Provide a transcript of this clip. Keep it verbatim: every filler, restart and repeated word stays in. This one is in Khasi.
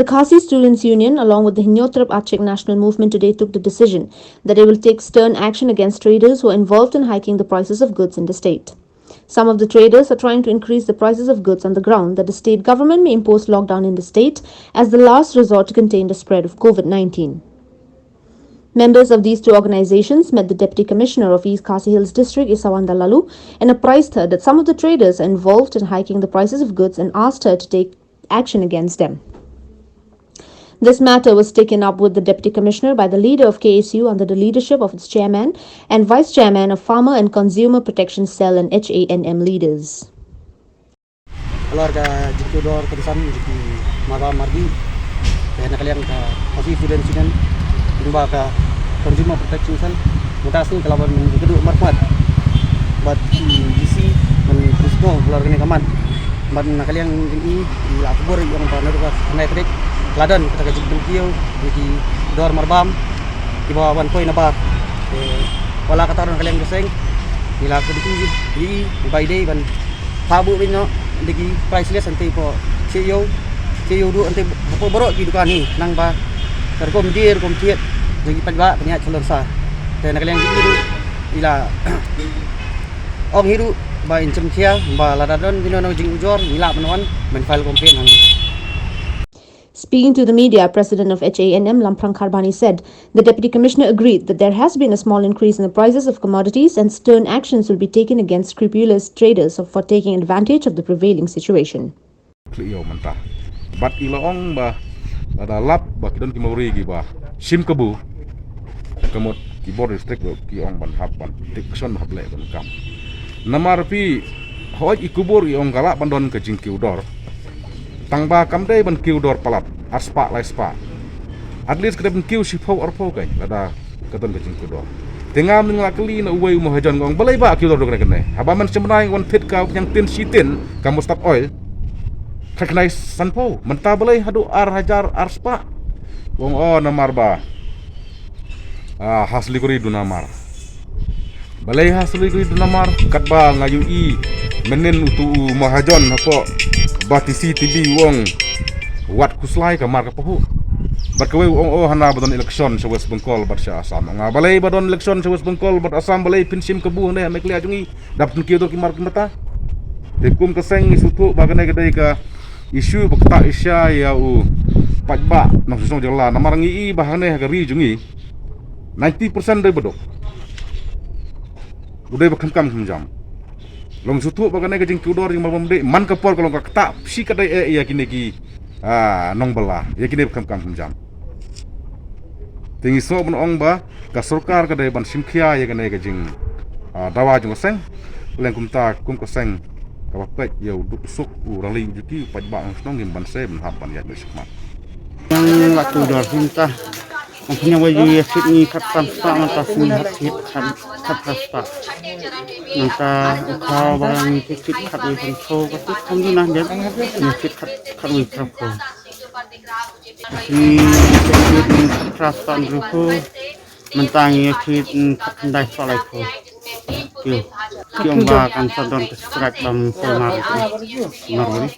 The Khasi Students Union, along with the Hynñiewtrep Achik National Movement, today took the decision that they will take stern action against traders who are involved in hiking the prices of goods in the state. Some of the traders are trying to increase the prices of goods on the ground that the state government may impose lockdown in the state as the last resort to contain the spread of COVID nineteen. Members of these two organizations met the Deputy Commissioner of East Khasi Hills District, Isawanda Laloo, and apprised her that some of the traders are involved in hiking the prices of goods and asked her to take action against them. This matter was taken up with the Deputy Commissioner by the leader of K S U under the leadership of its chairman and vice chairman of Farmer and Consumer Protection Cell and H A N M leaders. Halor ka jingkiew dor kongsan jong ki marbam mardi, te na ka liang ka Khasi Students Union lyngba ka Consumer Protection Cell mynta ka sngi ka la wan kynduh markhmat bad ki D C ban pynshai halor kane ka mat. Bad na ka liang jong i, i la kubur i ong ba naduh ka khyndai tarik la don kata ka jingpynkiew ïa ki dor marbam kiba wan poi na bar. Te wat la katta ruh na ka liang ka seng ngi la kyntu ïa i, i ba i dei ban phah buh beit noh da ki price list hangtei hapoh C E O, C E O duh hangtei hapoh baroh ki dukan hi, khnang ba ka rukom die rukom thied jong ki paidbah kan ïaid shalor sha. Te na ka liang jong i ruh i la ong hi ruh ba in sngewkhia ba lada don kino kino jingujor ngi lah ban wan ban file complaint hangne. Speaking to the media, President of H A N M, Lamphrang Kharbhani, said the Deputy Commissioner agreed that there has been a small increase in the prices of commodities and stern actions will be taken against scrupulous traders for taking advantage of the prevailing situation. Khlieh ïew mynta. Bad i la ong ba lada lap ba ki don ki mawri kiba shim kabu, ka mut ki bor district ruh ki ong ban hap ban take action, ban hap leh ban kam. Namar phi, hooid i kubur i ong ka lah ban don ka jingkiew dor. Tang ba kam dei ban kiew dor palat ar spah lai spah. At least ka dei ban kiew shiphew arphew kein lada ka don ka jingkiew dor. Te nga mynta nga la kylli na uwei u mahajon, nga ong balei ba kiew dor dor kane kane. Haba mynshemnai wan thied ka pynïang tin shi tin ka Mustard Oil, khatkhyndai sanphew, mynta balei haduh ar hajar ar spah. U ong o namar ba, ah, ha Siliguri duna mar. Balei ha Siliguri duna mar, katba nga ïohi mynnin utu u mahajon hapoh Batesi T V u ong wat khuslai ka mar ka pahuh. Bad kawei u ong o hana ba don election sha West Bengal bad sha Assam. Nga balei ba don election sha West Bengal bad Assam balei phin shim kabu hangne ha Meghalaya jong ngi, da phin kiew dor ki mar ki mata. Te kum ka seng ngi sngewthuh ba kane ka dei ka issue ba ktah shisha ïa u paidbah nongshong shnong jong la, namar ngi i ba hangne ha ka ri jong ngi ninety percent dei baduk. U dei ba kham kam kham jam. Long sngewthuh ba kane ka jingkiew dor jingmarbam dei man ka por ka long ka ktah shi ka dei eh ïa kine ki, ah, nongbylla, ïa kine ba kham kam kham jam. Te ngi sngewbha ban ong ba ka sorkar ka dei ban shimkhia ïa kane ka jing, ah, dawa jong ka seng. Leng kumta kum ka seng kaba peit ïa u duk u suk u rali u juti u paidbah nongshong shnong ngim banse ban hap ban ïaid beit shakhmat. Nang la tu dor mynta. Nang pynïaid wei ïa shit ngi khatsan spah, mynta sngi hap shit khat, khatphra spah. Nangta u khaw ba ngi shit khatwei phew ka shit kham ju nah jan. Ngi shit khat, khatwei phew. Ngi shit khatphra spah hynriewphew. Mynta ngi shit khatkhyndai spah laiphew. Kiew, kiew ba kan sa don ka strike bam poi mar, mar wari.